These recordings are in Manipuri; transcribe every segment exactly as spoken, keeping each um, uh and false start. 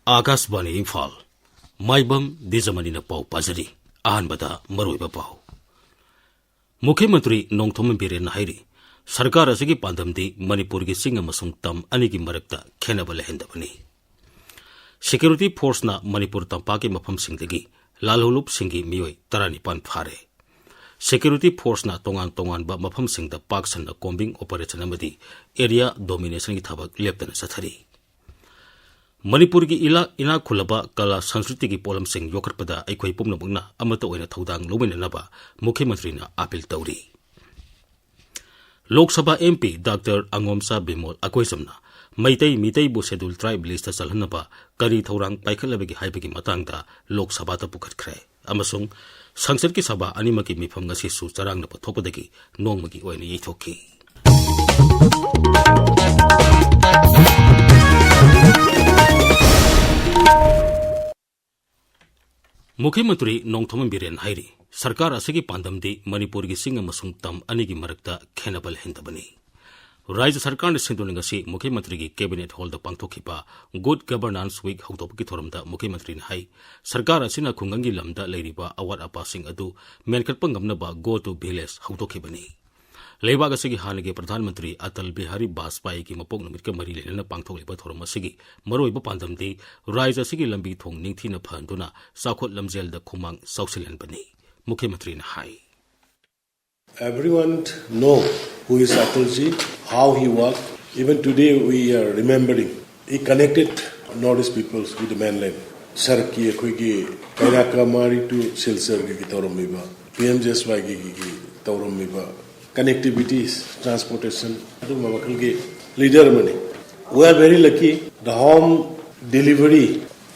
ꯑꯥꯀꯥꯁꯕꯥꯅꯤ ꯏꯝꯐꯥꯜ꯫ ꯃꯥꯏꯕꯝ ꯗꯤꯖꯃꯅꯤꯅ ꯄꯥꯎ ꯄꯥꯖꯔꯤ꯫ ꯑꯍꯥꯟꯕꯗ ꯃꯔꯨꯑꯣꯏꯕ ꯄꯥꯎ꯫ ꯃꯨꯈ꯭ꯌ ꯃꯟꯇ꯭ꯔꯤ ꯅꯣꯡꯊꯣꯝꯕꯝ ꯕꯤꯔꯦꯟꯅ ꯍꯥꯏꯔꯤ, ꯁꯔꯀꯥꯔ ꯑꯁꯤꯒꯤ ꯄꯥꯟꯗꯝꯗꯤ ꯃꯅꯤꯄꯨꯔꯒꯤ ꯆꯤꯡ ꯑꯃꯁꯨꯡ ꯇꯝ ꯑꯅꯤꯒꯤ ꯃꯔꯛꯇ ꯈꯦꯟꯅꯕ ꯂꯩꯍꯟꯗꯕꯅꯤ꯫ ꯁꯦꯀ꯭ꯌꯨꯔꯤꯇꯤ ꯐꯣꯔꯁꯅ ꯃꯅꯤꯄꯨꯔ ꯇꯝꯄꯥꯛꯀꯤ ꯃꯐꯝꯁꯤꯡꯗꯒꯤ ꯂꯥꯜꯍꯧꯂꯨꯞꯁꯤꯡꯒꯤ ꯃꯤꯑꯣꯏ ꯇꯔꯥꯅꯤꯄꯥꯟ ꯐꯥꯔꯦ꯫ ꯁꯦꯀ꯭ꯌꯨꯔꯤꯇꯤ ꯐꯣꯔꯁꯅ ꯇꯣꯉꯥꯟ ꯇꯣꯉꯥꯟꯕ ꯃꯐꯝꯁꯤꯡꯗ ꯄꯥꯛ ꯁꯟꯅ ꯀꯣꯝꯕꯤꯡ ꯑꯣꯄꯔꯦꯁꯟ ꯑꯃꯗꯤ ꯑꯦꯔꯤꯌꯥ ꯗꯣꯃꯤꯅꯦꯁꯟꯒꯤ ꯊꯕꯛ ꯂꯦꯞꯇꯅ ꯆꯠꯊꯔꯤ꯫ ꯃꯅꯤꯄꯨꯔꯒꯤ ꯏꯂꯥ-, ꯏꯅꯥꯛ ꯈꯨꯜꯂꯕ ꯀꯂꯥ ꯁꯪꯁꯀ꯭ꯔꯤꯇꯤꯒꯤ ꯄꯣꯠꯂꯝꯁꯤꯡ ꯌꯣꯛꯈꯠꯄꯗ ꯑꯩꯈꯣꯏ ꯄꯨꯝꯅꯃꯛꯅ ꯑꯃꯠꯇ ꯑꯣꯏꯅ ꯊꯧꯗꯥꯡ ꯂꯧꯃꯤꯟꯅꯅꯕ ꯃꯨꯈ꯭ꯌ ꯃꯟꯇ꯭ꯔꯤꯅ ꯑꯥꯄꯤꯜ ꯇꯧꯔꯤ꯫ Lok Sabha M P doctor Angomcha Bimol ꯑꯀꯣꯏꯖꯝꯅ ꯃꯩꯇꯩ ꯃꯤꯇꯩꯕꯨ ꯁꯦꯗꯨꯜ ꯇ꯭ꯔꯥꯏꯕ ꯂꯤꯁꯇ ꯆꯜꯍꯟꯅꯕ ꯀꯔꯤ ꯊꯧꯔꯥꯡ ꯄꯥꯏꯈꯠꯂꯕꯒꯦ ꯍꯥꯏꯕꯒꯤ ꯃꯇꯥꯡꯗ ꯂꯣꯛ ꯁꯚꯥꯗ ꯄꯨꯈꯠꯈ꯭ꯔꯦ ꯑꯃꯁꯨꯡ ꯁꯪꯁꯠꯀꯤ ꯁꯚꯥ ꯑꯅꯤꯃꯛꯀꯤ ꯃꯤꯐꯝ ꯉꯁꯤꯁꯨ ꯆꯔꯥꯡꯅꯕ ꯊꯣꯛꯄꯗꯒꯤ ꯅꯣꯡꯃꯒꯤ ꯑꯣꯏꯅ ꯌꯩꯊꯣꯛꯈꯤ꯫ ꯃꯨꯈ꯭ꯌ ꯃꯟꯇ꯭ꯔꯤ ꯅꯣꯡꯊꯣꯝꯕꯝ ꯕꯤꯔꯦꯟ ꯍꯥꯏꯔꯤ, ꯁꯔꯀꯥꯔ ꯑꯁꯤꯒꯤ ꯄꯥꯟꯗꯝꯗꯤ ꯃꯅꯤꯄꯨꯔꯒꯤ ꯆꯤꯡ ꯑꯃꯁꯨꯡ ꯇꯝ ꯑꯅꯤꯒꯤ ꯃꯔꯛꯇ ꯈꯦꯟꯅꯕ ꯂꯩꯍꯟꯗꯕꯅꯤ꯫ ꯔꯥꯖ꯭ꯌ ꯁꯔꯀꯥꯔꯅ ꯁꯤꯟꯗꯨꯅ ꯉꯁꯤ ꯃꯨꯈ꯭ꯌ ꯃꯟꯇ꯭ꯔꯤꯒꯤ ꯀꯦꯕꯤꯅꯦꯠ ꯍꯣꯜꯗ ꯄꯥꯡꯊꯣꯛꯈꯤꯕ ꯒꯨꯗ ꯒꯕꯔꯅꯥꯟꯁ ꯋꯤꯛ ꯍꯧꯗꯣꯛꯄꯒꯤ ꯊꯧꯔꯝꯗ ꯃꯨꯈ꯭ꯌ ꯃꯟꯇ꯭ꯔꯤꯅ ꯍꯥꯏ, ꯁꯔꯀꯥꯔ ꯑꯁꯤꯅ ꯈꯨꯡꯒꯪꯒꯤ ꯂꯝꯗ ꯂꯩꯔꯤꯕ ꯑꯋꯥꯠ ꯑꯄꯥꯁꯤꯡ ꯑꯗꯨ ꯃꯦꯟꯈꯠꯄ ꯉꯝꯅꯕ Go to Village ꯍꯧꯗꯣꯛꯈꯤꯕꯅꯤ꯫ ꯂꯩꯕꯥꯛ ꯑꯁꯤꯒꯤ ꯍꯥꯟꯅꯒꯤ ꯄ꯭ꯔꯙꯥꯟ ꯃꯟꯇ꯭ꯔꯤ ꯑꯇꯜ ꯕꯤꯍꯥꯔꯤ ꯕꯥꯖꯄꯥꯏꯒꯤ ꯃꯄꯣꯛ ꯅꯨꯃꯤꯠꯀ ꯃꯔꯤ ꯂꯩꯅꯅ ꯄꯥꯡꯊꯣꯛꯂꯤꯕ ꯊꯧꯔꯝ ꯑꯁꯤꯒꯤ ꯃꯔꯨꯑꯣꯏꯕ ꯄꯥꯟꯗꯝꯗꯤ ꯔꯥꯖ꯭ꯌ ꯑꯁꯤꯒꯤ ꯂꯝꯕꯤ ꯊꯣꯡ ꯅꯤꯡꯊꯤꯅ ꯐꯍꯟꯗꯨꯅ ꯆꯥꯎꯈꯠ ꯂꯝꯖꯦꯜꯗ ꯈꯨꯃꯥꯡ ꯆꯥꯎꯁꯤꯜꯍꯟꯕꯅꯤ꯫ ꯃꯨꯈ꯭ꯌ ꯃꯟꯇ꯭ꯔꯤꯅ ꯍꯥꯏ꯫ Everyone know who is Atalji, how he worked. Even today we are remembering. He connected Northeast peoples with the mainland. ꯁꯔꯛꯀꯤ ꯑꯩꯈꯣꯏꯒꯤ ꯀꯩꯔꯥꯛ ꯀꯃꯥꯔꯤ to ꯁꯤꯜꯆꯔꯒꯤ ꯇꯧꯔꯝꯃꯤꯕ, ꯄꯤ ꯑꯦꯝ ꯖꯤ ꯑꯦꯁ ꯋꯥꯏꯒꯤ ꯇꯧꯔꯝꯃꯤꯕ, connectivities, transportation, ꯑꯗꯨꯒꯨꯝꯕ ꯃꯈꯜꯒꯤ leader ꯑꯃꯅꯤ꯫ We are very lucky, the home delivery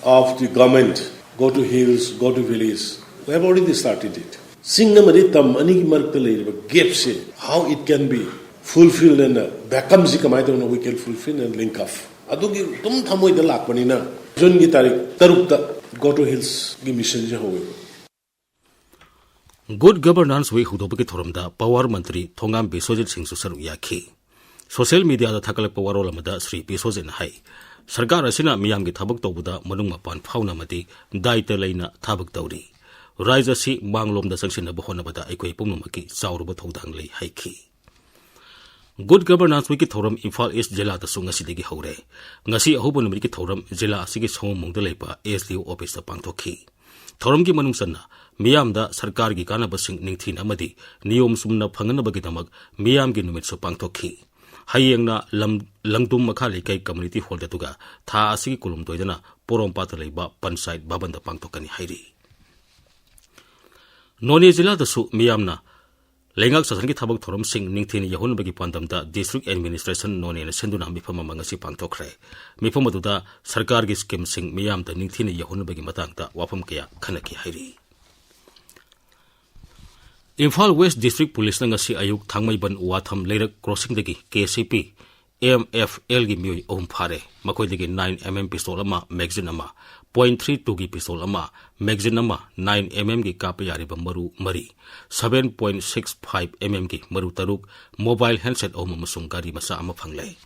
of the government, go to hills, go to village, we have already started it. ꯆꯤꯡ ꯑꯃꯗꯤ ꯇꯝ ꯑꯅꯤꯒꯤ ꯃꯔꯛꯇ ꯂꯩꯔꯤꯕ gap say, how it can be fulfilled and vacuum ꯁꯤ ꯀꯃꯥꯏꯅ ꯇꯧꯅ we can fulfill and link up, ꯑꯗꯨꯒꯤ ꯑꯗꯨꯝ ꯊꯃꯣꯏꯗ ꯂꯥꯛꯄꯅꯤꯅ ꯖꯨꯟꯒꯤ ꯇꯥꯔꯤꯛ ꯇꯔꯨꯛꯇ Go to Hills ꯒꯤ mission ꯁꯦ ꯍꯧꯋꯦꯕ꯫ ꯒꯨꯗ ꯒꯕꯔꯅꯥꯟꯁ ꯋꯤꯛ ꯍꯧꯗꯣꯛꯄꯒꯤ ꯊꯧꯔꯝꯗ ꯄꯥꯋꯔ ꯃꯟꯇ꯭ꯔꯤ ꯊꯣꯉꯥꯝ ꯕꯤꯁ꯭ꯋꯖꯤꯠ ꯁꯤꯡꯁꯨ ꯁꯔꯨꯛ ꯌꯥꯈꯤ꯫ ꯁꯣꯁꯤꯌꯦꯜ ꯃꯤꯗꯤꯌꯥꯗ ꯊꯥꯒꯠꯂꯛꯄ ꯋꯥꯔꯣꯜ ꯑꯃꯗ ꯁ꯭ꯔꯤ ꯕꯤꯁ꯭ꯋꯖꯤꯠꯅ ꯍꯥꯏ, ꯁꯔꯀꯥꯔ ꯑꯁꯤꯅ ꯃꯤꯌꯥꯝꯒꯤ ꯊꯕꯛ ꯇꯧꯕꯗ ꯃꯅꯨꯡ ꯃꯄꯥꯟ ꯐꯥꯎꯅ ꯑꯃꯗꯤ ꯗꯥꯏꯇ ꯂꯩꯅ ꯊꯕꯛ ꯇꯧꯔꯤ꯫ ꯔꯥꯖ꯭ꯌ ꯑꯁꯤ ꯃꯥꯡꯂꯣꯝꯗ ꯆꯪꯁꯤꯟꯅꯕ ꯍꯣꯠꯅꯕꯗ ꯑꯩꯈꯣꯏ ꯄꯨꯝꯅꯃꯛꯀꯤ ꯆꯥꯎꯔꯕ ꯊꯧꯗꯥꯡ ꯂꯩ ꯍꯥꯏꯈꯤ꯫ Good Governance Weekꯀꯤ ꯊꯧꯔꯝ ꯏꯝꯐꯥꯜ ꯏꯁ ꯖꯤꯂꯥꯗꯁꯨ ꯉꯁꯤꯗꯒꯤ ꯍꯧꯔꯦ꯫ ꯉꯁꯤ ꯑꯍꯧꯕ ꯅꯨꯃꯤꯠꯀꯤ ꯊꯧꯔꯝ ꯖꯤꯂꯥ ꯑꯁꯤꯒꯤ ꯁꯑꯣꯝꯕꯨꯡꯗ ꯂꯩꯕ ꯑꯦꯁ ꯗꯤ ꯑꯣ ꯑꯣꯐꯤꯁꯇ ꯄꯥꯡꯊꯣꯛꯈꯤ꯫ ꯊꯧꯔꯝꯒꯤ ꯃꯅꯨꯡ ꯆꯟꯅ ꯃꯤꯌꯥꯝꯗ ꯁꯔꯀꯥꯔꯒꯤ ꯀꯥꯟꯅꯕꯁꯤꯡ ꯅꯤꯡꯊꯤꯅ ꯑꯃꯗꯤ ꯅꯤꯌꯣꯝ ꯆꯨꯝꯅ ꯐꯪꯅꯅꯕꯒꯤꯗꯃꯛ ꯃꯤꯌꯥꯝꯒꯤ ꯅꯨꯃꯤꯠꯁꯨ ꯄꯥꯡꯊꯣꯛꯈꯤ꯫ ꯍꯌꯦꯡꯅ ꯂꯝ-, ꯂꯪꯗꯨꯝ ꯃꯈꯥ ꯂꯩꯀꯥꯏ ꯀꯝꯃ꯭ꯌꯨꯅꯤꯇꯤ ꯍꯣꯜꯗ, ꯑꯗꯨꯒ ꯊꯥ ꯑꯁꯤꯒꯤ ꯀꯨꯟꯍꯨꯝꯗꯣꯏꯗꯅ ꯄꯣꯔꯣꯝꯄꯥꯠꯇ ꯂꯩꯕ ꯄꯟꯆꯥꯌꯠ ꯚꯕꯟꯗ ꯄꯥꯡꯊꯣꯛꯀꯅꯤ ꯍꯥꯏꯔꯤ꯫ ꯅꯣꯅꯦ ꯖꯤꯂꯥꯗꯁꯨ ꯃꯤꯌꯥꯝꯅ ꯂꯩꯉꯥꯛ ꯁꯥꯁꯟꯒꯤ ꯊꯕꯛ ꯊꯧꯔꯝꯁꯤꯡ ꯅꯤꯡꯊꯤꯅ ꯌꯧꯍꯟꯅꯕꯒꯤ ꯄꯥꯟꯗꯝꯗ District Administration ꯅꯣꯅꯦꯅ ꯁꯤꯟꯗꯨꯅ ꯃꯤꯐꯝ ꯑꯃ ꯉꯁꯤ ꯄꯥꯡꯊꯣꯛꯈ꯭ꯔꯦ꯫ ꯃꯤꯐꯝ ꯑꯗꯨꯗ ꯁꯔꯀꯥꯔꯒꯤ ꯁ꯭ꯀꯤꯝꯁꯤꯡ ꯃꯤꯌꯥꯝꯗ ꯅꯤꯡꯊꯤꯅ ꯌꯧꯍꯟꯅꯕꯒꯤ ꯃꯇꯥꯡꯗ ꯋꯥꯐꯝ ꯀꯌꯥ ꯈꯟꯅꯈꯤ ꯍꯥꯏꯔꯤ꯫ ꯏꯝꯐꯥꯜ ꯋꯦꯁ ꯗꯤꯁꯇ꯭ꯔꯤꯛ ꯄꯨꯂꯤꯁꯅ ꯉꯁꯤ ꯑꯌꯨꯛ ꯊꯥꯡꯃꯩꯕꯟ ꯋꯥꯊꯝ ꯂꯩꯔꯛ ꯀ꯭ꯔꯣꯁꯤꯡꯗꯒꯤ K C P M F ꯑꯦꯜꯒꯤ ꯃꯤꯑꯣꯏ ꯑꯍꯨꯝ ꯐꯥꯔꯦ꯫ ꯃꯈꯣꯏꯗꯒꯤ ꯅꯥꯏꯟ ꯑꯦꯝ ꯑꯦꯝ ꯄꯤꯁꯇꯣꯜ ꯑꯃ, ꯃꯦꯒꯖꯤꯟ ꯑꯃ, ꯄꯣꯏꯟꯠ ꯊ꯭ꯔꯤ ꯇꯨꯒꯤ ꯄꯤꯁꯇꯣꯜ ꯑꯃ, ꯃꯦꯒꯖꯤꯟ ꯑꯃ, ꯅꯥꯏꯟ ꯑꯦꯝ ꯑꯦꯝꯒꯤ ꯀꯥꯞꯄ ꯌꯥꯔꯤꯕ ꯃꯔꯨ ꯃꯔꯤ, seven point six five M ꯑꯦꯝꯒꯤ ꯃꯔꯨ ꯇꯔꯨꯛ, ꯃꯣꯕꯥꯏꯜ ꯍꯦꯟꯁꯦꯠ ꯑꯍꯨꯝ ꯑꯃꯁꯨꯡ ꯒꯥꯔꯤ ꯃꯆꯥ ꯑꯃ ꯐꯪꯂꯦ꯫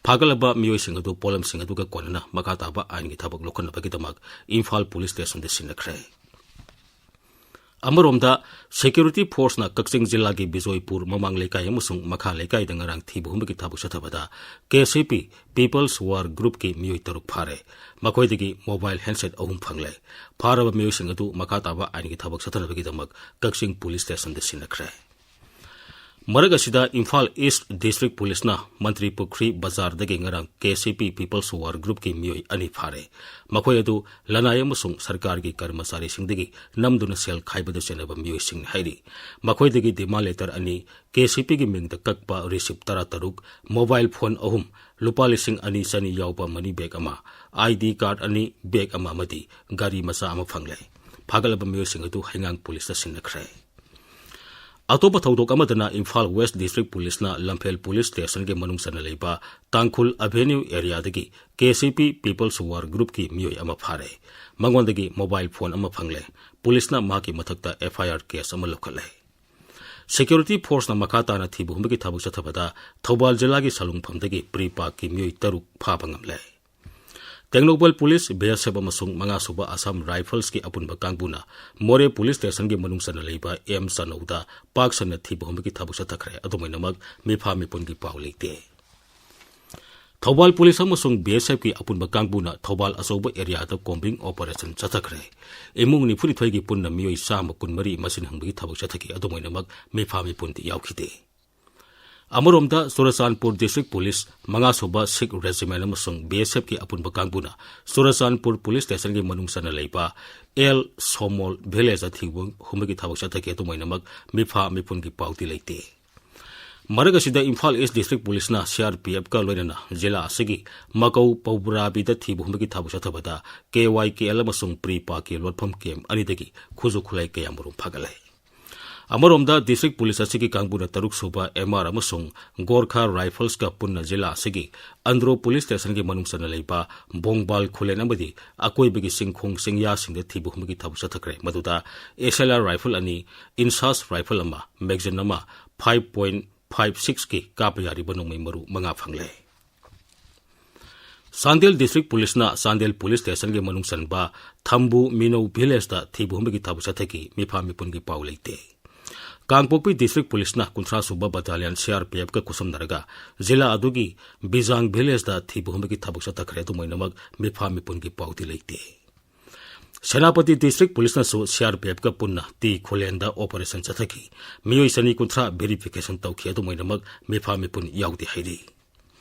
ꯐꯥꯒꯠꯂꯕ ꯃꯤꯑꯣꯏꯁꯤꯡ ꯑꯗꯨ ꯄꯣꯠꯂꯝꯁꯤꯡ ꯑꯗꯨꯒ ꯀꯣꯟꯅꯅ ꯃꯈꯥ ꯇꯥꯕ ꯑꯥꯏꯟꯒꯤ ꯊꯕꯛ ꯂꯧꯈꯠꯅꯕꯒꯤꯗꯃꯛ ꯏꯝꯐꯥꯜ ꯄꯨꯂꯤꯁ ꯁ꯭ꯇꯦꯁꯟꯗ ꯁꯤꯟꯅꯈ꯭ꯔꯦ꯫ ꯑꯃꯔꯣꯝꯗ, ꯁꯦꯀ꯭ꯌꯨꯔꯤꯇꯤ ꯐꯣꯔꯁꯅ ꯀꯛꯆꯤꯡ ꯖꯤꯂꯥꯒꯤ ꯕꯤꯖꯣꯏꯄꯨꯔ ꯃꯃꯥꯡ ꯂꯩꯀꯥꯏ ꯑꯃꯁꯨꯡ ꯃꯈꯥ ꯂꯩꯀꯥꯏꯗ ꯉꯔꯥꯡ ꯊꯤꯕ ꯍꯨꯝꯕꯒꯤ ꯊꯕꯛ ꯆꯠꯊꯕꯗ ꯀꯦ ꯁꯤ ꯄꯤ People's War Groupꯀꯤ ꯃꯤꯑꯣꯏ ꯇꯔꯨꯛ ꯐꯥꯔꯦ꯫ ꯃꯈꯣꯏꯗꯒꯤ ꯃꯣꯕꯥꯏꯜ ꯍꯦꯟꯁꯦꯠ ꯑꯍꯨꯝ ꯐꯪꯂꯦ꯫ ꯐꯥꯔꯕ ꯃꯤꯑꯣꯏꯁꯤꯡ ꯑꯗꯨ ꯃꯈꯥ ꯇꯥꯕ ꯑꯥꯏꯟꯒꯤ ꯊꯕꯛ ꯆꯠꯊꯅꯕꯒꯤꯗꯃꯛ ꯀꯛꯆꯤꯡ ꯄꯨꯂꯤꯁ ꯁ꯭ꯇꯦꯁꯟꯗ ꯁꯤꯟꯅꯈ꯭ꯔꯦ꯫ ꯃꯔꯛ ꯑꯁꯤꯗ, ꯏꯝꯐꯥꯜ ꯏꯁ ꯗꯤꯁꯇ꯭ꯔꯤꯛ ꯄꯨꯂꯤꯁꯅ ꯃꯟꯇ꯭ꯔꯤ ꯄꯨꯈ꯭ꯔꯤ ꯕꯖꯥꯔꯗꯒꯤ ꯉꯔꯥꯡ ꯀꯦ ꯁꯤ ꯄꯤ People's War Groupꯀꯤ ꯃꯤꯑꯣꯏ ꯑꯅꯤ ꯐꯥꯔꯦ꯫ ꯃꯈꯣꯏ ꯑꯗꯨ ꯂꯅꯥꯏ ꯑꯃꯁꯨꯡ ꯁꯔꯀꯥꯔꯒꯤ ꯀꯔꯃꯆꯥꯔꯤꯁꯤꯡꯗꯒꯤ ꯅꯝꯗꯨꯅ ꯁꯦꯜ ꯈꯥꯏꯕꯗ ꯆꯦꯟꯅꯕ ꯃꯤꯑꯣꯏꯁꯤꯡꯅꯤ ꯍꯥꯏꯔꯤ꯫ ꯃꯈꯣꯏꯗꯒꯤ ꯗꯤꯃꯥꯟ ꯂꯦꯇꯔ ꯑꯅꯤ, ꯀꯦ ꯁꯤ ꯄꯤꯒꯤ ꯃꯤꯡꯗ ꯀꯛꯄ ꯔꯤꯁꯤꯞ ꯇꯔꯥꯇꯔꯨꯛ, ꯃꯣꯕꯥꯏꯜ ꯐꯣꯟ ꯑꯍꯨꯝ, ꯂꯨꯄꯥ ꯂꯤꯁꯤꯡ ꯑꯅꯤ ꯆꯅꯤ ꯌꯥꯎꯕ ꯃꯅꯤ ꯕꯦꯒ ꯑꯃ, ꯑꯥꯏ ꯗꯤ ꯀꯥꯔꯗ ꯑꯅꯤ, ꯕꯦꯒ ꯑꯃ ꯑꯃꯗꯤ ꯒꯥꯔꯤ ꯃꯆꯥ ꯑꯃ ꯐꯪꯂꯦ꯫ ꯐꯥꯒꯠꯂꯕ ꯃꯤꯑꯣꯏꯁꯤꯡ ꯑꯗꯨ ꯍꯩꯉꯥꯡ ꯄꯨꯂꯤꯁꯇ ꯁꯤꯟꯅꯈ꯭ꯔꯦ꯫ ꯑꯇꯣꯞꯄ ꯊꯧꯗꯣꯛ ꯑꯃꯗꯅ, ꯏꯝꯐꯥꯜ ꯋꯦꯁ ꯗꯤꯁꯇ꯭ꯔꯤꯛ ꯄꯨꯂꯤꯁꯅ ꯂꯝꯐꯦꯜ ꯄꯨꯂꯤꯁ ꯁ꯭ꯇꯦꯁꯟꯒꯤ ꯃꯅꯨꯡ ꯆꯟꯅ ꯂꯩꯕ ꯇꯥꯡꯈꯨꯜ ꯑꯦꯚꯦꯅ꯭ꯌꯨ ꯑꯦꯔꯤꯌꯥꯗꯒꯤ ꯀꯦ ꯁꯤ ꯄꯤ People's War Groupꯀꯤ ꯃꯤꯑꯣꯏ ꯑꯃ ꯐꯥꯔꯦ꯫ ꯃꯉꯣꯟꯗꯒꯤ ꯃꯣꯕꯥꯏꯜ ꯐꯣꯟ ꯑꯃ ꯐꯪꯂꯦ꯫ ꯄꯨꯂꯤꯁꯅ ꯃꯍꯥꯛꯀꯤ ꯃꯊꯛꯇ ꯑꯦꯐ ꯑꯥꯏ ꯑꯥꯔ ꯀꯦꯁ ꯑꯃ ꯂꯧꯈꯠꯂꯦ꯫ ꯁꯦꯀ꯭ꯌꯨꯔꯤꯇꯤ ꯐꯣꯔꯁꯅ ꯃꯈꯥ ꯇꯥꯅ ꯊꯤꯕ ꯍꯨꯝꯕꯒꯤ ꯊꯕꯛ ꯆꯠꯊꯕꯗ ꯊꯧꯕꯥꯜ ꯖꯤꯂꯥꯒꯤ ꯁꯂꯨꯡꯐꯝꯗꯒꯤ ꯄ꯭ꯔꯤ ꯄꯥꯛꯀꯤ ꯃꯤꯑꯣꯏ ꯇꯔꯨꯛ ꯐꯥꯕ ꯉꯝꯂꯦ꯫ ꯇꯦꯡꯅꯧꯄꯜ ꯄꯨꯂꯤꯁ, ꯕꯤ ꯑꯦꯁ ꯑꯦꯐ ꯑꯃꯁꯨꯡ ꯃꯉꯥꯁꯨꯕ ꯑꯁꯥꯝ ꯔꯥꯏꯐꯜꯁꯀꯤ ꯑꯄꯨꯟꯕ ꯀꯥꯡꯕꯨꯅ ꯃꯣꯔꯦ ꯄꯨꯂꯤꯁ ꯁ꯭ꯇꯦꯁꯟꯒꯤ ꯃꯅꯨꯡ ꯆꯟꯅ ꯂꯩꯕ ꯑꯦꯝ ꯆꯅꯧꯗ ꯄꯥꯛ ꯁꯟꯅ ꯊꯤꯕ ꯍꯨꯝꯕꯒꯤ ꯊꯕꯛ ꯆꯠꯊꯈ꯭ꯔꯦ꯫ ꯑꯗꯨꯃꯥꯏꯅꯃꯛ ꯃꯤꯐꯥ ꯃꯤꯄꯨꯟꯒꯤ ꯄꯥꯎ ꯂꯩꯇꯦ꯫ ꯊꯧꯕꯥꯜ ꯄꯨꯂꯤꯁ ꯑꯃꯁꯨꯡ ꯕꯤ ꯑꯦꯁ ꯑꯦꯐꯀꯤ ꯑꯄꯨꯟꯕ ꯀꯥꯡꯕꯨꯅ ꯊꯧꯕꯥꯜ ꯑꯆꯧꯕ ꯑꯦꯔꯤꯌꯥꯗ ꯀꯣꯝꯕꯤꯡ ꯑꯣꯄꯔꯦꯁꯟ ꯆꯠꯊꯈ꯭ꯔꯦ꯫ ꯏꯃꯨꯡ ꯅꯤꯐꯨꯅꯤꯊꯣꯏꯒꯤ ꯄꯨꯟꯅ ꯃꯤꯑꯣꯏ ꯆꯥꯝꯃ ꯀꯨꯟꯃꯔꯤ ꯃꯁꯤꯡ ꯍꯪꯕꯒꯤ ꯊꯕꯛ ꯆꯠꯊꯈꯤ꯫ ꯑꯗꯨꯃꯥꯏꯅꯃꯛ ꯃꯤꯐꯥ ꯃꯤꯄꯨꯟꯗꯤ ꯌꯥꯎꯈꯤꯗꯦ꯫ ꯑꯃꯔꯣꯝꯗ ꯆꯨꯔꯆꯥꯟꯄꯨꯔ ꯗꯤꯁꯇ꯭ꯔꯤꯛ ꯄꯨꯂꯤꯁ, ꯃꯉꯥꯁꯨꯕ ꯁꯤꯈ ꯔꯦꯖꯤꯃꯦꯟ ꯑꯃꯁꯨꯡ ꯕꯤ ꯑꯦꯁ ꯑꯦꯐꯀꯤ ꯑꯄꯨꯟꯕ ꯀꯥꯡꯕꯨꯅ ꯆꯨꯔꯆꯥꯟꯄꯨꯔ ꯄꯨꯂꯤꯁ ꯁ꯭ꯇꯦꯁꯟꯒꯤ ꯃꯅꯨꯡ ꯆꯟꯅ ꯂꯩꯕ ꯑꯦꯜ ꯁꯣꯃꯣꯜ ꯚꯤꯂꯦꯖꯇ ꯊꯤꯕ ꯍꯨꯝꯕꯒꯤ ꯊꯕꯛ ꯆꯠꯊꯈꯤ꯫ ꯑꯗꯨꯃꯥꯏꯅꯃꯛ ꯃꯤꯐꯥ ꯃꯤꯄꯨꯟꯒꯤ ꯄꯥꯎꯗꯤ ꯂꯩꯇꯦ꯫ ꯃꯔꯛ ꯑꯁꯤꯗ ꯏꯝꯐꯥꯜ ꯏꯁ ꯗꯤꯁꯇ꯭ꯔꯤꯛ ꯄꯨꯂꯤꯁꯅ ꯁꯤ ꯑꯥꯔ ꯄꯤ ꯑꯦꯐꯀ ꯂꯣꯏꯅꯅ ꯖꯤꯂꯥ ꯑꯁꯤꯒꯤ ꯃꯀꯧ ꯄꯧꯕ꯭ꯔꯥꯕꯤꯗ ꯊꯤꯕ ꯍꯨꯝꯕꯒꯤ ꯊꯕꯛ ꯆꯠꯊꯕꯗ ꯀꯦ ꯋꯥꯏ ꯀꯦ ꯑꯦꯜ ꯑꯃꯁꯨꯡ ꯄ꯭ꯔꯤ ꯄꯥꯛꯀꯤ ꯂꯣꯠꯐꯝ ꯀꯦꯝ ꯑꯅꯤꯗꯒꯤ ꯈꯨꯠꯁꯨ ꯈꯨꯠꯂꯥꯏ ꯀꯌꯥ ꯃꯔꯨꯝ ꯐꯥꯒꯠꯂꯦ꯫ ꯑꯃꯔꯣꯝꯗ ꯗꯤꯁꯇ꯭ꯔꯤꯛ ꯄꯨꯂꯤꯁ ꯑꯁꯤꯒꯤ ꯀꯥꯡꯕꯨꯅ ꯇꯔꯨꯛ ꯁꯨꯕ ꯑꯦꯝ ꯑꯥꯔ ꯑꯃꯁꯨꯡ ꯒꯣꯔꯈꯥ ꯔꯥꯏꯐꯜꯁꯀ ꯄꯨꯟꯅ ꯖꯤꯂꯥ ꯑꯁꯤꯒꯤ ꯑꯟꯗ꯭ꯔꯣ ꯄꯨꯂꯤꯁ ꯁ꯭ꯇꯦꯁꯟꯒꯤ ꯃꯅꯨꯡ ꯆꯟꯅ ꯂꯩꯕ ꯕꯣꯡꯕꯥꯜ ꯈꯨꯂꯦꯟ ꯑꯃꯗꯤ ꯑꯀꯣꯏꯕꯒꯤ ꯆꯤꯡꯈꯣꯡ ꯆꯤꯡꯌꯥꯁꯤꯡꯗ ꯊꯤꯕ ꯍꯨꯝꯕꯒꯤ ꯊꯕꯛ ꯆꯠꯊꯈ꯭ꯔꯦ꯫ ꯃꯗꯨꯗ ꯑꯦꯁ ꯑꯦꯜ ꯑꯥꯔ ꯔꯥꯏꯐꯜ ꯑꯅꯤ, ꯏꯟꯁꯥꯁ ꯔꯥꯏꯐꯜ ꯑꯃ, ꯃꯦꯒꯖꯤꯟ ꯑꯃ, ꯐꯥꯏꯚ ꯄꯣꯏꯟꯠ ꯐꯥꯏꯚ ꯁꯤꯛꯁꯀꯤ ꯀꯥꯞꯄ ꯌꯥꯔꯤꯕ ꯅꯣꯡꯃꯩ ꯃꯔꯨ ꯃꯉꯥ ꯐꯪꯂꯦ꯫ ꯆꯥꯟꯗꯦꯜ ꯗꯤꯁꯇ꯭ꯔꯤꯛ ꯄꯨꯂꯤꯁꯅ ꯆꯥꯟꯗꯦꯜ ꯄꯨꯂꯤꯁ ꯁ꯭ꯇꯦꯁꯟꯒꯤ ꯃꯅꯨꯡ ꯆꯟꯕ ꯊꯝꯕꯨ ꯃꯤꯅꯧ ꯚꯤꯂꯦꯖꯇ ꯊꯤꯕ ꯍꯨꯝꯕꯒꯤ ꯊꯕꯛ ꯆꯠꯊꯈꯤ꯫ ꯃꯤꯐꯥ ꯃꯤꯄꯨꯟꯒꯤ ꯄꯥꯎ ꯂꯩꯇꯦ꯫ ꯀꯥꯡꯄꯣꯛꯄꯤ ꯗꯤꯁꯇ꯭ꯔꯤꯛ ꯄꯨꯂꯤꯁꯅ ꯀꯨꯟꯊ꯭ꯔꯥ ꯁꯨꯕ ꯕꯠꯇꯥꯂꯤꯌꯟ ꯁꯤ ꯑꯥꯔ ꯄꯤ ꯑꯦꯐꯀ ꯈꯨꯠꯁꯝꯅꯔꯒ ꯖꯤꯂꯥ ꯑꯗꯨꯒꯤ ꯕꯤꯖꯥꯡ ꯚꯤꯂꯦꯖꯇ ꯊꯤꯕ ꯍꯨꯝꯕꯒꯤ ꯊꯕꯛ ꯆꯠꯊꯈ꯭ꯔꯦ꯫ ꯑꯗꯨꯃꯥꯏꯅꯃꯛ ꯃꯤꯐꯥ ꯃꯤꯄꯨꯟꯒꯤ ꯄꯥꯎꯗꯤ ꯂꯩꯇꯦ꯫ Senapati district ꯄꯨꯂꯤꯁꯅꯁꯨ C R P ꯑꯦꯐꯀ ꯄꯨꯟꯅ ꯇꯤ ꯈꯨꯂꯦꯟꯗ ꯑꯣꯄꯔꯦꯁꯟ ꯆꯠꯊꯈꯤ꯫ ꯃꯤꯑꯣꯏ ꯆꯅꯤ ꯀꯨꯟꯊ꯭ꯔꯥ ꯚꯦꯔꯤꯐꯤꯀꯦꯁꯟ ꯇꯧꯈꯤ꯫ ꯑꯗꯨꯃꯥꯏꯅꯃꯛ ꯃꯤꯐꯥ ꯃꯤꯄꯨꯟ ꯌꯥꯎꯗꯦ ꯍꯥꯏꯔꯤ꯫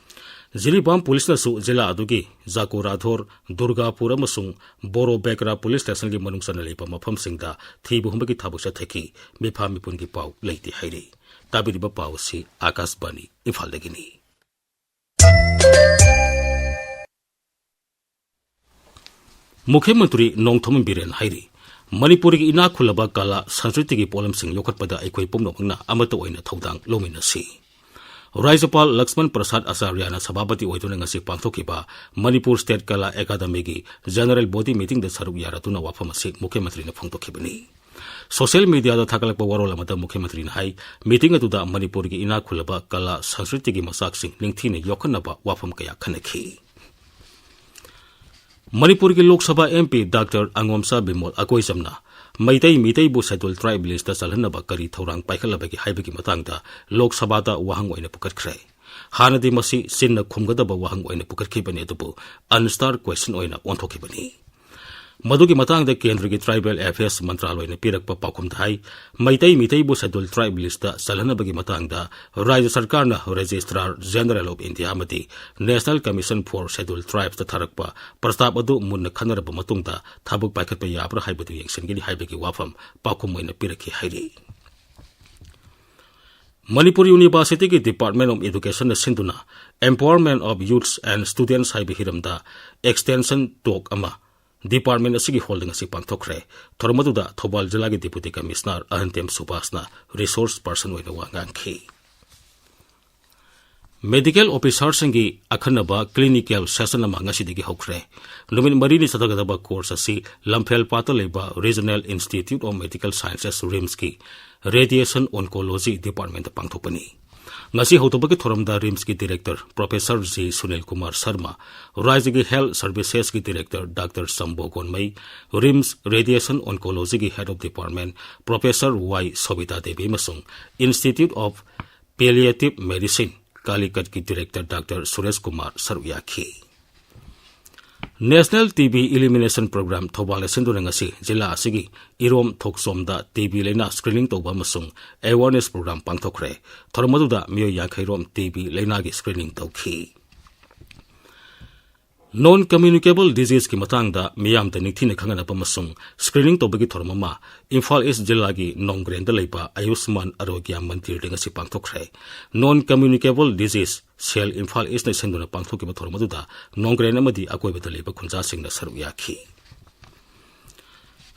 ꯖꯤꯔꯤꯕꯥꯝ ꯄꯨꯂꯤꯁꯅꯁꯨ ꯖꯤꯂꯥ ꯑꯗꯨꯒꯤ ꯖꯥꯀꯨꯔꯥꯙꯣꯔ, ꯗꯨꯔꯒꯥꯄꯨꯔ ꯑꯃꯁꯨꯡ ꯕꯣꯔꯣꯕꯦꯀ꯭ꯔꯥ ꯄꯨꯂꯤꯁ ꯁ꯭ꯇꯦꯁꯟꯒꯤ ꯃꯅꯨꯡ ꯆꯟꯅ ꯂꯩꯕ ꯃꯐꯝꯁꯤꯡꯗ ꯊꯤꯕ ꯍꯨꯝꯕꯒꯤ ꯊꯕꯛ ꯆꯠꯊꯈꯤ꯫ ꯃꯤꯐꯥ ꯃꯤꯄꯨꯟꯒꯤ ꯄꯥꯎ ꯂꯩꯇꯦ ꯍꯥꯏꯔꯤ꯫ ꯇꯥꯕꯤꯔꯤꯕ ꯄꯥꯎ ꯑꯁꯤ ꯑꯥꯀꯥꯁꯕꯥꯅꯤ ꯏꯝꯐꯥꯜꯗꯒꯤꯅꯤ꯫ ꯃꯨꯈ꯭ꯌ ꯃꯟꯇ꯭ꯔꯤ ꯅꯣꯡꯊꯣꯝꯕꯝ ꯕꯤꯔꯦꯟ ꯍꯥꯏꯔꯤ, ꯃꯅꯤꯄꯨꯔꯒꯤ ꯏꯅꯥꯛ ꯈꯨꯜꯂꯕ ꯀꯂꯥ ꯁꯪꯁꯀ꯭ꯔꯤꯇꯤꯒꯤ ꯄꯣꯠꯂꯝꯁꯤꯡ ꯌꯣꯛꯈꯠꯄꯗ ꯑꯩꯈꯣꯏ ꯄꯨꯝꯅꯃꯛꯅ ꯑꯃꯠꯇ ꯑꯣꯏꯅ ꯊꯧꯗꯥꯡ ꯂꯧꯃꯤꯟꯅꯁꯤ꯫ ꯔꯥꯖ꯭ꯌꯄꯥꯜ ꯂꯛꯁꯃꯟ ꯄ꯭ꯔꯁꯥꯗ ꯑꯆꯥꯔꯌꯅ ꯁꯚꯥꯄꯇꯤ ꯑꯣꯏꯗꯨꯅ ꯉꯁꯤ ꯄꯥꯡꯊꯣꯛꯈꯤꯕ ꯃꯅꯤꯄꯨꯔ ꯁ꯭ꯇꯦꯠ ꯀꯂꯥ ꯑꯦꯀꯥꯗꯃꯤꯒꯤ ꯖꯦꯅꯔꯦꯜ ꯕꯣꯗꯤ ꯃꯤꯇꯤꯡꯗ ꯁꯔꯨꯛ ꯌꯥꯔꯗꯨꯅ ꯋꯥꯐꯝ ꯑꯁꯤ ꯃꯨꯈ꯭ꯌ ꯃꯟꯇ꯭ꯔꯤꯅ ꯐꯣꯡꯗꯣꯛꯈꯤꯕꯅꯤ꯫ ꯁꯣꯁꯤꯌꯦꯜ ꯃꯤꯗꯤꯌꯥꯗ ꯊꯥꯒꯠꯂꯛꯄ ꯋꯥꯔꯣꯜ ꯑꯃꯗ ꯃꯨꯈ꯭ꯌ ꯃꯟꯇ꯭ꯔꯤꯅ ꯍꯥꯏ, ꯃꯤꯇꯤꯡ ꯑꯗꯨꯗ ꯃꯅꯤꯄꯨꯔꯒꯤ ꯏꯅꯥꯛ ꯈꯨꯜꯂꯕ ꯀꯂꯥ ꯁꯪꯁꯀ꯭ꯔꯤꯇꯤꯒꯤ ꯃꯆꯥꯛꯁꯤꯡ ꯅꯤꯡꯊꯤꯅ ꯌꯣꯛꯈꯠꯅꯕ ꯋꯥꯐꯝ ꯀꯌꯥ ꯈꯟꯅꯈꯤ꯫ ꯃꯅꯤꯄꯨꯔꯒꯤ Lok Sabha M P Doctor ꯑꯉꯣꯝꯆꯥ Bimol ꯑꯀꯣꯏꯖꯝꯅ ꯃꯩꯇꯩ ꯃꯤꯇꯩꯕꯨ Scheduled Tribe list ꯆꯜꯍꯟꯅꯕ ꯀꯔꯤ ꯊꯧꯔꯥꯡ ꯄꯥꯏꯈꯠꯂꯕꯒꯦ ꯍꯥꯏꯕꯒꯤ ꯃꯇꯥꯡꯗ ꯂꯣꯛ ꯁꯚꯥꯗ ꯋꯥꯍꯪ ꯑꯣꯏꯅ ꯄꯨꯈꯠꯈ꯭ꯔꯦ꯫ ꯍꯥꯟꯅꯗꯤ ꯃꯁꯤ ꯆꯤꯟꯅ ꯈꯨꯝꯒꯗꯕ ꯋꯥꯍꯪ ꯑꯣꯏꯅ ꯄꯨꯈꯠꯈꯤꯕꯅꯤ, ꯑꯗꯨꯕꯨ unanswered question ꯑꯣꯏꯅ ꯑꯣꯟꯊꯣꯛꯈꯤꯕꯅꯤ꯫ ꯃꯗꯨꯒꯤ ꯃꯇꯥꯡꯗ ꯀꯦꯟꯗ꯭ꯔꯒꯤ Tribal Affairs ꯃꯟꯇ꯭ꯔꯥꯂꯣꯏꯅ ꯄꯤꯔꯛꯄ ꯄꯥꯎꯈꯨꯝꯗ ꯍꯥꯏ, ꯃꯩꯇꯩ ꯃꯤꯇꯩꯕꯨ Scheduled Tribe list ꯆꯜꯍꯟꯅꯕꯒꯤ ꯃꯇꯥꯡꯗ ꯔꯥꯖ꯭ꯌ ꯁꯔꯀꯥꯔꯅ Registrar General of India ꯑꯃꯗꯤ National Commission for Scheduled Tribes ꯇ ꯊꯥꯔꯛꯄ ꯄ꯭ꯔꯁꯇꯥꯕ ꯑꯗꯨ ꯃꯨꯟꯅ ꯈꯟꯅꯔꯕ ꯃꯇꯨꯡꯗ ꯊꯕꯛ ꯄꯥꯏꯈꯠꯄ ꯌꯥꯕ꯭ꯔꯥ ꯍꯥꯏꯕꯗꯨ ꯌꯦꯡꯁꯤꯟꯒꯅꯤ ꯍꯥꯏꯕꯒꯤ ꯋꯥꯐꯝ ꯄꯥꯎꯈꯨꯝ ꯑꯣꯏꯅ ꯄꯤꯔꯛꯈꯤ ꯍꯥꯏꯔꯤ꯫ ꯃꯅꯤꯄꯨꯔ ꯌꯨꯅꯤꯚꯔꯁꯤꯇꯤꯒꯤ Department of Educationꯅ ꯁꯤꯟꯗꯨꯅ Empowerment of Youths and Students ꯍꯥꯏꯕ ꯍꯤꯔꯝꯗ extension talk ꯑꯃ department ꯑꯁꯤꯒꯤ hallꯗ ꯉꯁꯤ ꯄꯥꯡꯊꯣꯛꯈ꯭ꯔꯦ꯫ ꯊꯧꯔꯝ ꯑꯗꯨꯗ ꯊꯧꯕꯥꯜ ꯖꯤꯂꯥꯒꯤ Deputy Commissioner ꯑꯍꯟꯇꯦꯝ ꯁꯨꯕꯥꯁꯅ resource person ꯑꯣꯏꯅ ꯋꯥ ꯉꯥꯡꯈꯤ꯫ Medical officerꯁꯤꯡꯒꯤ ꯑꯈꯟꯅꯕ clinical session ꯑꯃ ꯉꯁꯤꯗꯒꯤ ꯍꯧꯈ꯭ꯔꯦ꯫ ꯅꯨꯃꯤꯠ ꯃꯔꯤꯅꯤ ꯆꯠꯊꯒꯗꯕ course ꯑꯁꯤ ꯂꯝꯐꯦꯜꯄꯥꯠꯇ ꯂꯩꯕ Regional Institute of Medical Sciences, RIMSꯀꯤ Radiation Oncology Departmentꯇ ꯄꯥꯡꯊꯣꯛꯄꯅꯤ꯫ ꯉꯁꯤ ꯍꯧꯗꯣꯛꯄꯒꯤ ꯊꯧꯔꯝꯗ RIMSꯀꯤ Director Professor G Sunil Kumar Sharma, ꯔꯥꯖ꯭ꯌꯒꯤ Health Servicesꯀꯤ Director Doctor ꯁꯝꯕꯣ ꯒꯣꯟꯃꯩ, RIMS Radiation Oncologyꯒꯤ Head of Department Professor Y ꯁꯣꯕꯤꯇꯥ Devi ꯑꯃꯁꯨꯡ Institute of Palliative Medicine ꯀꯥꯂꯤꯀꯠꯀꯤ Director Doctor Suresh Kumar ꯁꯔꯨꯛ ꯌꯥꯈꯤ꯫ National TB Elimination Program ꯊꯧꯕꯥꯜꯅ ꯁꯤꯟꯗꯨꯅ ꯉꯁꯤ ꯖꯤꯂꯥ ꯑꯁꯤꯒꯤ ꯏꯔꯣꯝ ꯊꯣꯛꯆꯣꯝꯗ TB ꯂꯩꯅꯥ screening ꯇꯧꯕ ꯑꯃꯁꯨꯡ awareness program ꯄꯥꯡꯊꯣꯛꯈ꯭ꯔꯦ꯫ ꯊꯧꯔꯝ ꯑꯗꯨꯗ ꯃꯤꯑꯣꯏ ꯌꯥꯡꯈꯩ ꯔꯣꯝ TB ꯂꯩꯅꯥꯒꯤ screening ꯇꯧꯈꯤ꯫ Non communicable diseaseꯀꯤ ꯃꯇꯥꯡꯗ ꯃꯤꯌꯥꯝꯗ ꯅꯤꯡꯊꯤꯅ ꯈꯪꯍꯟꯅꯕ ꯑꯃꯁꯨꯡ screening ꯇꯧꯕꯒꯤ ꯊꯧꯔꯝ ꯑꯃ ꯏꯝꯐꯥꯜ East ꯖꯤꯂꯥꯒꯤ ꯅꯣꯡꯒ꯭ꯔꯦꯟꯗ ꯂꯩꯕ ꯑꯌꯨꯁꯃꯥꯟ ꯑꯔꯣꯒ꯭ꯌ ꯃꯟꯗꯤꯔꯗ ꯉꯁꯤ ꯄꯥꯡꯊꯣꯛꯈ꯭ꯔꯦ꯫ Non communicable disease cell Imphal Eastꯅ ꯁꯤꯟꯗꯨꯅ ꯄꯥꯡꯊꯣꯛꯈꯤꯕ ꯊꯧꯔꯝ ꯑꯗꯨꯗ ꯅꯣꯡꯒ꯭ꯔꯦꯟ ꯑꯃꯗꯤ ꯑꯀꯣꯏꯕꯗ ꯂꯩꯕ ꯈꯨꯟꯖꯥꯁꯤꯡꯅ ꯁꯔꯨꯛ ꯌꯥꯈꯤ꯫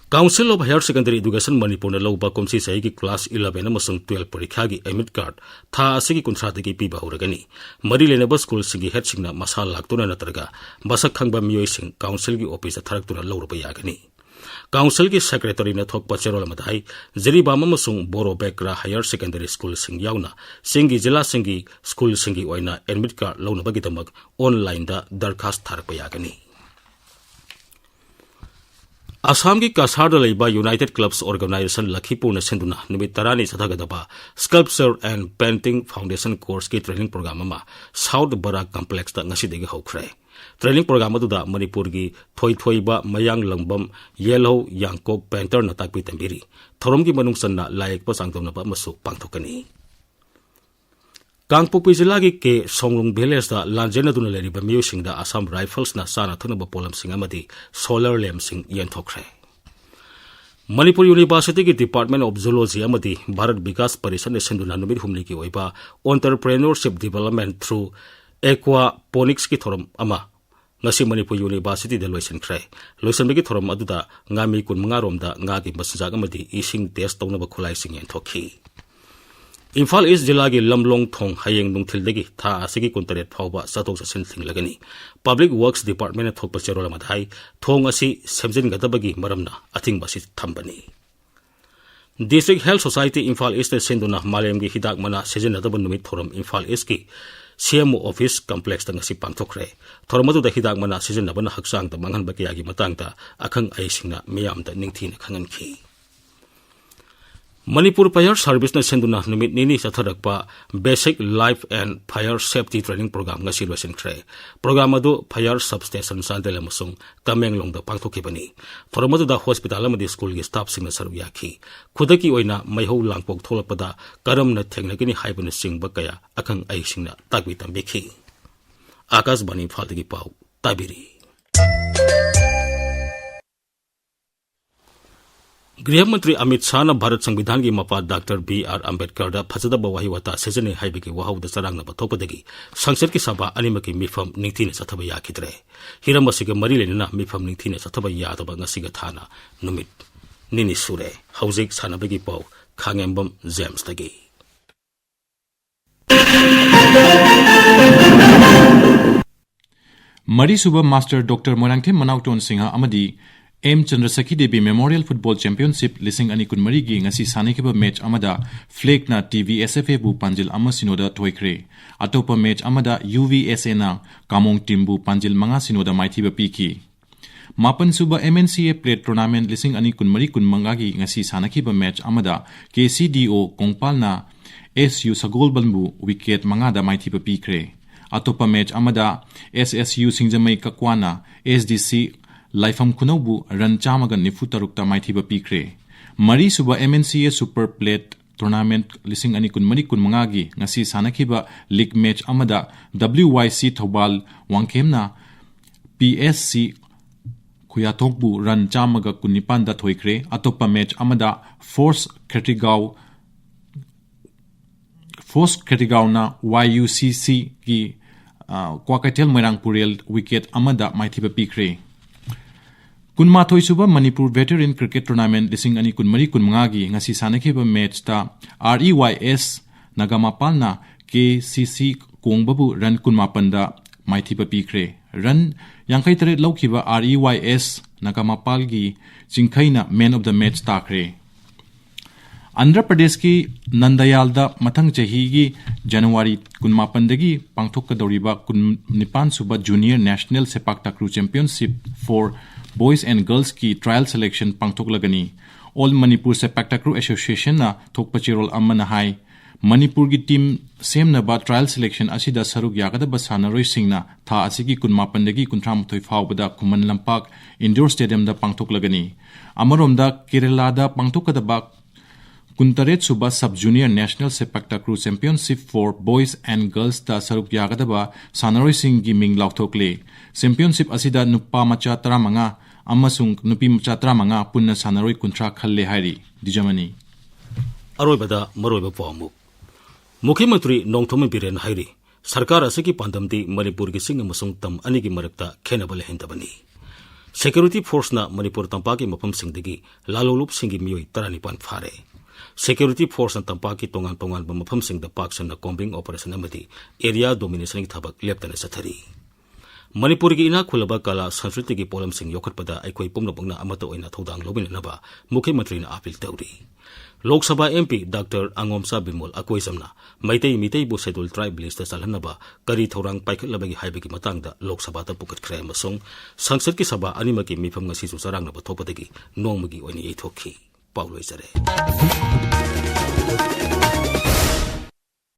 Council of Higher Secondary Education ꯃꯅꯤꯄꯨꯔꯅ ꯂꯧꯕ ꯀꯨꯝꯁꯤ ꯆꯍꯤꯒꯤ class eleven ꯑꯃꯁꯨꯡ twelve ꯄꯔꯤꯈꯥꯒꯤ admit card ꯊꯥ ꯑꯁꯤꯒꯤ ꯀꯨꯟꯊ꯭ꯔꯥꯗꯒꯤ ꯄꯤꯕ ꯍꯧꯔꯒꯅꯤ꯫ ꯃꯔꯤ ꯂꯩꯅꯕ schoolꯁꯤꯡꯒꯤ headꯁꯤꯡꯅ ꯃꯁꯥ ꯂꯥꯛꯇꯨꯅ ꯅꯠꯇ꯭ꯔꯒ ꯃꯁꯛ ꯈꯪꯕ ꯃꯤꯑꯣꯏꯁꯤꯡ councilꯒꯤ officeꯇ ꯊꯥꯔꯛꯇꯨꯅ ꯂꯧꯔꯕ ꯌꯥꯒꯅꯤ꯫ Councilꯒꯤ secretaryꯅ ꯊꯣꯛꯄ ꯆꯦꯔꯣꯜ ꯑꯃꯗ ꯍꯥꯏ, ꯖꯤꯔꯤꯕꯥꯝ ꯑꯃꯁꯨꯡ ꯕꯣꯔꯣ ꯕꯦꯀ꯭ꯔꯥ Higher Secondary Schoolꯁꯤꯡ ꯌꯥꯎꯅ ꯆꯤꯡꯒꯤ ꯖꯤꯂꯥꯁꯤꯡꯒꯤ schoolꯁꯤꯡꯒꯤ ꯑꯣꯏꯅ admit card ꯂꯧꯅꯕꯒꯤꯗꯃꯛ onlineꯗ ꯗꯔꯈꯥꯁ ꯊꯥꯔꯛꯄ ꯌꯥꯒꯅꯤ꯫ ꯑꯁꯥꯝꯒꯤ ꯀꯁꯥꯔꯗ ꯂꯩꯕ United Clubs Organisation ꯂꯈꯤꯄꯨꯔꯅ ꯁꯤꯟꯗꯨꯅ ꯅꯨꯃꯤꯠ ꯇꯔꯥꯅꯤ ꯆꯠꯊꯒꯗꯕ Sculpture and Painting Foundation Courseꯀꯤ training program ꯑꯃ South Barak Complexꯇ ꯉꯁꯤꯗꯒꯤ ꯍꯧꯈ꯭ꯔꯦ꯫ Training program ꯑꯗꯨꯗ ꯃꯅꯤꯄꯨꯔꯒꯤ ꯊꯣꯏꯊꯣꯏꯕ ꯃꯌꯥꯡꯂꯪꯕꯝ ꯌꯦꯜꯍꯧ ꯌꯥꯡꯀꯣꯛ painterꯅ ꯇꯥꯛꯄꯤ ꯇꯝꯕꯤꯔꯤ꯫ ꯊꯧꯔꯝꯒꯤ ꯃꯅꯨꯡ ꯆꯟꯅ ꯂꯥꯏ ꯌꯦꯛꯄ ꯆꯥꯡꯗꯝꯅꯕ ꯑꯃꯁꯨ ꯄꯥꯡꯊꯣꯛꯀꯅꯤ꯫ ꯀꯥꯡꯄꯣꯛꯄꯤ ꯖꯤꯂꯥꯒꯤ ꯀꯦ ꯁꯣꯡꯂꯨꯡ villageꯇ ꯂꯥꯟꯖꯦꯟꯅꯗꯨꯅ ꯂꯩꯔꯤꯕ ꯃꯤꯑꯣꯏꯁꯤꯡꯗ Assam Riflesꯅ ꯆꯥꯅ ꯊꯛꯅꯕ ꯄꯣꯠꯂꯝꯁꯤꯡ ꯑꯃꯗꯤ solar lampꯁꯤꯡ ꯌꯦꯟꯊꯣꯛꯈ꯭ꯔꯦ꯫ Manipur Universityꯒꯤ Department of Zoology ꯑꯃꯗꯤ ꯚꯥꯔꯠ ꯕꯤꯀꯥꯁ ꯄꯔꯤꯁꯠꯅ ꯁꯤꯟꯗꯨꯅ ꯅꯨꯃꯤꯠ ꯍꯨꯝꯅꯤꯒꯤ ꯑꯣꯏꯕ Entrepreneurship Development through Aquaponicsꯀꯤ ꯊꯧꯔꯝ ꯑꯃ ꯉꯁꯤ ꯃꯅꯤꯄꯨꯔ Universityꯗ ꯂꯣꯏꯁꯤꯟꯈ꯭ꯔꯦ꯫ ꯂꯣꯏꯁꯤꯟꯕꯒꯤ ꯊꯧꯔꯝ ꯑꯗꯨꯗ ꯉꯥꯃꯤ ꯀꯨꯟꯃꯉꯥ ꯔꯣꯝꯗ ꯉꯥꯒꯤ ꯃꯆꯤꯟꯖꯥꯛ ꯑꯃꯗꯤ ꯏꯁꯤꯡ test ꯇꯧꯅꯕ ꯈꯨꯠꯂꯥꯏꯁꯤꯡ ꯌꯦꯟꯊꯣꯛꯈꯤ꯫ ꯏꯝꯐꯥꯜ East ꯖꯤꯂꯥꯒꯤ ꯂꯝꯂꯣꯡ ꯊꯣꯡ ꯍꯌꯦꯡ ꯅꯨꯡꯊꯤꯜꯗꯒꯤ ꯊꯥ ꯑꯁꯤꯒꯤ ꯀꯨꯟꯇꯔꯦꯠ ꯐꯥꯎꯕ ꯆꯠꯊꯣꯛ ꯆꯠꯁꯤꯟ ꯊꯤꯡꯂꯒꯅꯤ꯫ Public Works Departmentꯅ ꯊꯣꯛꯄ ꯆꯦꯔꯣꯜ ꯑꯃꯗ ꯍꯥꯏ, ꯊꯣꯡ ꯑꯁꯤ ꯁꯦꯝꯖꯤꯟꯒꯗꯕꯒꯤ ꯃꯔꯝꯅ ꯑꯊꯤꯡꯕ ꯑꯁꯤ ꯊꯝꯕꯅꯤ꯫ District Health Society ꯏꯝꯐꯥꯜ Eastꯅ ꯁꯤꯟꯗꯨꯅ ꯃꯥꯂꯦꯝꯒꯤ ꯍꯤꯗꯥꯛ ꯃꯅꯥ ꯁꯤꯖꯤꯟꯅꯗꯕ ꯅꯨꯃꯤꯠ ꯊꯧꯔꯝ Imphal Eastꯀꯤ C M O office complexꯇ ꯉꯁꯤ ꯄꯥꯡꯊꯣꯛꯈ꯭ꯔꯦ꯫ ꯊꯧꯔꯝ ꯑꯗꯨꯗ ꯍꯤꯗꯥꯛ ꯃꯅꯥ ꯁꯤꯖꯤꯟꯅꯕꯅ ꯍꯛꯆꯥꯡꯗ ꯃꯥꯡꯍꯟꯕ ꯀꯌꯥꯒꯤ ꯃꯇꯥꯡꯗ ꯑꯈꯪ ꯑꯍꯩꯁꯤꯡꯅ ꯃꯤꯌꯥꯝꯗ ꯅꯤꯡꯊꯤꯅ ꯈꯪꯍꯟꯈꯤ꯫ ꯃꯅꯤꯄꯨꯔ Fire Serviceꯅ ꯁꯤꯟꯗꯨꯅ ꯅꯨꯃꯤꯠ ꯅꯤꯅꯤ ꯆꯠꯊꯔꯛꯄ Basic Life and Fire Safety Training Program ꯉꯁꯤ ꯂꯣꯏꯁꯤꯟꯈ꯭ꯔꯦ꯫ Program ꯑꯗꯨ fire substation ꯆꯥꯟꯗꯦꯜ ꯑꯃꯁꯨꯡ ꯇꯃꯦꯡꯂꯣꯡꯗ ꯄꯥꯡꯊꯣꯛꯈꯤꯕꯅꯤ꯫ ꯊꯧꯔꯝ ꯑꯗꯨꯗ hospital ꯑꯃꯗꯤ schoolꯒꯤ staffꯁꯤꯡꯅ ꯁꯔꯨꯛ ꯌꯥꯈꯤ꯫ ꯈꯨꯗꯛꯀꯤ ꯑꯣꯏꯅ ꯃꯩꯍꯧ ꯂꯥꯡꯄꯣꯛ ꯊꯣꯛꯂꯛꯄꯗ ꯀꯔꯝꯅ ꯊꯦꯡꯅꯒꯅꯤ ꯍꯥꯏꯕꯅꯆꯤꯡꯕ ꯀꯌꯥ ꯑꯈꯪ ꯑꯍꯩꯁꯤꯡꯅ ꯇꯥꯛꯄꯤ ꯇꯝꯕꯤꯈꯤ꯫ ꯑꯥꯀꯥꯁꯕꯥꯅꯤ ꯏꯝꯐꯥꯜꯗꯒꯤ ꯄꯥꯎ ꯇꯥꯕꯤꯔꯤ꯫ ꯒ꯭ꯔꯤꯍ ꯃꯟꯇ꯭ꯔꯤ ꯑꯃꯤꯠ ꯁꯥꯍꯅ ꯚꯥꯔꯠ ꯁꯪꯕꯤꯙꯥꯟꯒꯤ ꯃꯄꯥ ꯗꯥꯛꯇꯔ ꯕꯤ ꯑꯥꯔ ꯑꯝꯕꯦꯗꯀꯔꯗ ꯐꯖꯗꯕ ꯋꯥꯍꯩ ꯋꯥꯇꯥ ꯁꯤꯖꯤꯟꯅꯩ ꯍꯥꯏꯕꯒꯤ ꯋꯥꯍꯧꯗ ꯆꯔꯥꯡꯅꯕ ꯊꯣꯛꯄꯗꯒꯤ ꯁꯪꯁꯠꯀꯤ ꯁꯚꯥ ꯑꯅꯤꯃꯛꯀꯤ ꯃꯤꯐꯝ ꯅꯤꯡꯊꯤꯅ ꯆꯠꯊꯕ ꯌꯥꯈꯤꯗ꯭ꯔꯦ꯫ ꯍꯤꯔꯝ ꯑꯁꯤꯒ ꯃꯔꯤ ꯂꯩꯅꯅ ꯃꯤꯐꯝ ꯅꯤꯡꯊꯤꯅ ꯆꯠꯊꯕ ꯌꯥꯗꯕ ꯉꯁꯤꯒ ꯊꯥꯅ ꯅꯨꯃꯤꯠ ꯅꯤꯅꯤ ꯁꯨꯔꯦ꯫ ꯍꯧꯖꯤꯛ ꯁꯥꯟꯅꯕꯒꯤ ꯄꯥꯎ ꯈꯥꯉꯦꯝꯕꯝ ꯖꯦꯝꯁꯇꯒꯤ꯫ ꯃꯔꯤꯁꯨꯕ ꯃꯥꯁꯇꯔ ꯗꯣꯛꯇꯔ ꯃꯣꯏꯔꯥꯡꯊꯦꯝ ꯃꯅꯥꯎꯇꯣꯟ ꯁꯤꯡꯍ ꯑꯃꯗꯤ M Chandrasakhi Devi memorial football championship ꯂꯤꯁꯤꯡ ꯑꯅꯤ ꯀꯨꯟꯃꯔꯤꯒꯤ ꯉꯁꯤ ꯁꯥꯟꯅꯈꯤꯕ ꯃꯦꯆ ꯑꯃꯗ ꯐ꯭ꯂꯦꯛꯅ ꯇꯤ ꯚꯤ ꯑꯦꯁ ꯑꯦꯐ ꯑꯦꯕꯨ ꯄꯥꯟꯖꯤꯜ ꯑꯃ ꯁꯤꯅꯣꯗ ꯊꯣꯏꯈ꯭ꯔꯦ꯫ ꯑꯇꯣꯞꯄ ꯃꯦꯆ ꯑꯃꯗ ꯌꯨ ꯚꯤ ꯑꯦꯁ ꯑꯦꯅ ꯀꯥꯃꯣꯡ ꯇꯤꯝꯕꯨ ꯄꯥꯟꯖꯤꯜ ꯃꯉꯥ ꯁꯤꯅꯣꯗ ꯃꯥꯏꯊꯤꯕ ꯄꯤꯈꯤ꯫ ꯃꯥꯄꯟꯁꯨꯕ MNCA Plate Tournament ꯂꯤꯁꯤꯡ ꯑꯅꯤ ꯀꯨꯟꯃꯔꯤ ꯀꯨꯟꯃꯉꯥꯒꯤ ꯉꯁꯤ ꯁꯥꯟꯅꯈꯤꯕ match ꯑꯃꯗ KCDO ꯀꯣꯡꯄꯥꯜꯅ SU ꯁꯒꯣꯜꯕꯟꯕꯨ wicket ꯃꯉꯥꯗ ꯃꯥꯏꯊꯤꯕ ꯄꯤꯈ꯭ꯔꯦ꯫ ꯑꯇꯣꯞꯄ match ꯑꯃꯗ SSU ꯁꯤꯡꯖꯃꯩ ꯀꯛꯋꯥꯅ SDC ꯂꯥꯏꯐꯝ ꯈꯨꯅꯧꯕꯨ run ꯆꯥꯝꯃꯒ ꯅꯤꯐꯨ ꯇꯔꯨꯛꯇ ꯃꯥꯏꯊꯤꯕ ꯄꯤꯈ꯭ꯔꯦ꯫ ꯃꯔꯤꯁꯨꯕ MNCA Super Plate Tournament ꯂꯤꯁꯤꯡ ꯑꯅꯤ ꯀꯨꯟꯃꯔꯤ ꯀꯨꯟꯃꯉꯥꯒꯤ ꯉꯁꯤ ꯁꯥꯟꯅꯈꯤꯕ league match ꯑꯃꯗ WYC ꯊꯧꯕꯥꯜ ꯋꯥꯡꯈꯦꯝꯅ PSC ꯈꯨꯌꯥꯊꯣꯡꯕꯨ run ꯆꯥꯝꯃꯒ ꯀꯨꯟꯅꯤꯄꯥꯟꯗ ꯊꯣꯏꯈ꯭ꯔꯦ꯫ ꯑꯇꯣꯞꯄ match ꯑꯃꯗ Force ꯈꯦꯇ꯭ꯔꯤꯒꯥꯎ, Force ꯈꯦꯇ꯭ꯔꯤꯒꯥꯎꯅ YUCCꯒꯤ, ꯑ, ꯀ꯭ꯋꯥꯀꯩꯊꯦꯜ ꯃꯣꯏꯔꯥꯡ ꯄꯨꯔꯦꯜ wicket ꯑꯃꯗ ꯃꯥꯏꯊꯤꯕ ꯄꯤꯈ꯭ꯔꯦ꯫ ꯀꯨꯟꯃꯥꯊꯣꯏꯁꯨꯕ ꯃꯅꯤꯄꯨꯔ Veteran Cricket Tournament ꯂꯤꯁꯤꯡ ꯑꯅꯤ ꯀꯨꯟꯃꯔꯤ ꯀꯨꯟꯃꯉꯥꯒꯤ ꯉꯁꯤ ꯁꯥꯟꯅꯈꯤꯕ matchꯇ REYS ꯅꯒꯥꯃꯄꯥꯜꯅ KCC ꯀꯣꯡꯕꯕꯨ run ꯀꯨꯟꯃꯥꯄꯟꯗ ꯃꯥꯏꯊꯤꯕ ꯄꯤꯈ꯭ꯔꯦ꯫ Run ꯌꯥꯡꯈꯩ ꯇꯔꯦꯠ ꯂꯧꯈꯤꯕ REYS ꯅꯒꯥꯃꯄꯥꯜꯒꯤ ꯆꯤꯡꯈꯩꯅ man of the match ꯇꯥꯈ꯭ꯔꯦ꯫ ꯑꯟꯙ꯭ꯔ ꯄ꯭ꯔꯗꯦꯁꯀꯤ ꯅꯟꯗꯌꯥꯜꯗ ꯃꯊꯪ ꯆꯍꯤꯒꯤ January ꯀꯨꯟꯃꯥꯄꯟꯗꯒꯤ ꯄꯥꯡꯊꯣꯛꯀꯗꯧꯔꯤꯕ ꯀꯨꯟꯅꯤꯄꯥꯟꯁꯨꯕ Junior National Sepak Takraw Championship for Boys and Girlsꯀꯤ trial selection ꯄꯥꯡꯊꯣꯛꯂꯒꯅꯤ꯫ All Manipur Sepak Takraw Associationꯅ ꯊꯣꯛꯄ ꯆꯦꯔꯣꯜ ꯑꯃꯅ ꯍꯥꯏ, ꯃꯅꯤꯄꯨꯔꯒꯤ team ꯁꯦꯝꯅꯕ trial selection ꯑꯁꯤꯗ ꯁꯔꯨꯛ ꯌꯥꯒꯗꯕ ꯁꯥꯟꯅꯔꯣꯏꯁꯤꯡꯅ ꯊꯥ ꯑꯁꯤꯒꯤ ꯀꯨꯟꯃꯥꯄꯟꯗꯒꯤ ꯀꯨꯟꯊ꯭ꯔꯥꯃꯥꯊꯣꯏ ꯐꯥꯎꯕꯗ ꯈꯨꯃꯟ ꯂꯝꯄꯥꯛ Indoor Stadiumꯗ ꯄꯥꯡꯊꯣꯛꯂꯒꯅꯤ꯫ ꯑꯃꯔꯣꯝꯗ, ꯀꯦꯔꯂꯥꯗ ꯄꯥꯡꯊꯣꯛꯀꯗꯕ ꯀꯨꯟꯇꯔꯦꯠ ꯁꯨꯕ Sub Junior National Sepak Takraw Championship for Boys and Girlsꯇ ꯁꯔꯨꯛ ꯌꯥꯒꯗꯕ ꯁꯥꯟꯅꯔꯣꯏꯁꯤꯡꯒꯤ ꯃꯤꯡ ꯂꯥꯎꯊꯣꯛꯂꯦ꯫ Championship ꯑꯁꯤꯗ ꯅꯨꯄꯥ ꯃꯆꯥ ꯇꯔꯥꯃꯉꯥ ꯑꯃꯁꯨꯡ ꯅꯨꯄꯤ ꯃꯆꯥ ꯇꯔꯥꯃꯉꯥ ꯄꯨꯟꯅ ꯁꯥꯟꯅꯔꯣꯏ ꯀꯨꯟꯊ꯭ꯔꯥ ꯈꯜꯂꯦ ꯍꯥꯏꯔꯤ꯫ ꯗꯤꯖꯃꯅꯤ꯫ ꯑꯔꯣꯏꯕꯗ ꯃꯔꯨꯑꯣꯏꯕ ꯄꯥꯎ ꯑꯃꯨꯛ꯫ ꯃꯨꯈ꯭ꯌ ꯃꯟꯇ꯭ꯔꯤ ꯅꯣꯡꯊꯣꯝꯕꯝ ꯕꯤꯔꯦꯟ ꯍꯥꯏꯔꯤ, ꯁꯔꯀꯥꯔ ꯑꯁꯤꯒꯤ ꯄꯥꯟꯗꯝꯗꯤ ꯃꯅꯤꯄꯨꯔꯒꯤ ꯆꯤꯡ ꯑꯃꯁꯨꯡ ꯇꯝ ꯑꯅꯤꯒꯤ ꯃꯔꯛꯇ ꯈꯦꯠꯅꯕ ꯂꯩꯍꯟꯗꯕꯅꯤ꯫ Security Forceꯅ ꯃꯅꯤꯄꯨꯔ ꯇꯝꯄꯥꯛꯀꯤ ꯃꯐꯝꯁꯤꯡꯗꯒꯤ ꯂꯥꯜꯂꯣꯂꯨꯞꯁꯤꯡꯒꯤ ꯃꯤꯑꯣꯏ ꯇꯔꯥꯅꯤꯄꯥꯟ ꯐꯥꯔꯦ꯫ Security Forceꯅ ꯇꯝꯄꯥꯛꯀꯤ ꯇꯣꯉꯥꯟ ꯇꯣꯉꯥꯟꯕ ꯃꯐꯝꯁꯤꯡꯗ ꯄꯥꯛ ꯁꯟꯅ combing operation ꯑꯃꯗꯤ area dominationꯒꯤ ꯊꯕꯛ ꯂꯦꯞꯇꯅ ꯆꯠꯊꯔꯤ꯫ ꯃꯅꯤꯄꯨꯔꯒꯤ ꯏꯅꯥꯛ ꯈꯨꯜꯂꯕ ꯀꯂꯥ ꯁꯪꯁꯀ꯭ꯔꯤꯇꯤꯒꯤ ꯄꯣꯠꯂꯝꯁꯤꯡ ꯌꯣꯛꯈꯠꯄꯗ ꯑꯩꯈꯣꯏ ꯄꯨꯝꯅꯃꯛꯅ ꯑꯃꯠꯇ ꯑꯣꯏꯅ ꯊꯧꯗꯥꯡ ꯂꯧꯃꯤꯟꯅꯅꯕ ꯃꯨꯈ꯭ꯌ ꯃꯟꯇ꯭ꯔꯤꯅ ꯑꯥꯄꯤꯜ ꯇꯧꯔꯤ꯫ Lok Sabha M P doctor Angomcha Bimol ꯑꯀꯣꯏꯖꯝꯅ ꯃꯩꯇꯩ ꯃꯤꯇꯩꯕꯨ ꯁꯦꯗꯨꯜ ꯇ꯭ꯔꯥꯏꯕ ꯂꯤꯁꯇ ꯆꯜꯍꯟꯅꯕ ꯀꯔꯤ ꯊꯧꯔꯥꯡ ꯄꯥꯏꯈꯠꯂꯕꯒꯦ ꯍꯥꯏꯕꯒꯤ ꯃꯇꯥꯡꯗ ꯂꯣꯛ ꯁꯚꯥꯗ ꯄꯨꯈꯠꯈ꯭ꯔꯦ ꯑꯃꯁꯨꯡ ꯁꯪꯁꯠꯀꯤ ꯁꯚꯥ ꯑꯅꯤꯃꯛꯀꯤ ꯃꯤꯐꯝ ꯉꯁꯤꯁꯨ ꯆꯔꯥꯡꯅꯕ ꯊꯣꯛꯄꯗꯒꯤ ꯅꯣꯡꯃꯒꯤ ꯑꯣꯏꯅ ꯌꯩꯊꯣꯛꯈꯤ꯫ ꯄꯥꯎ ꯂꯣꯏꯖꯔꯦ꯫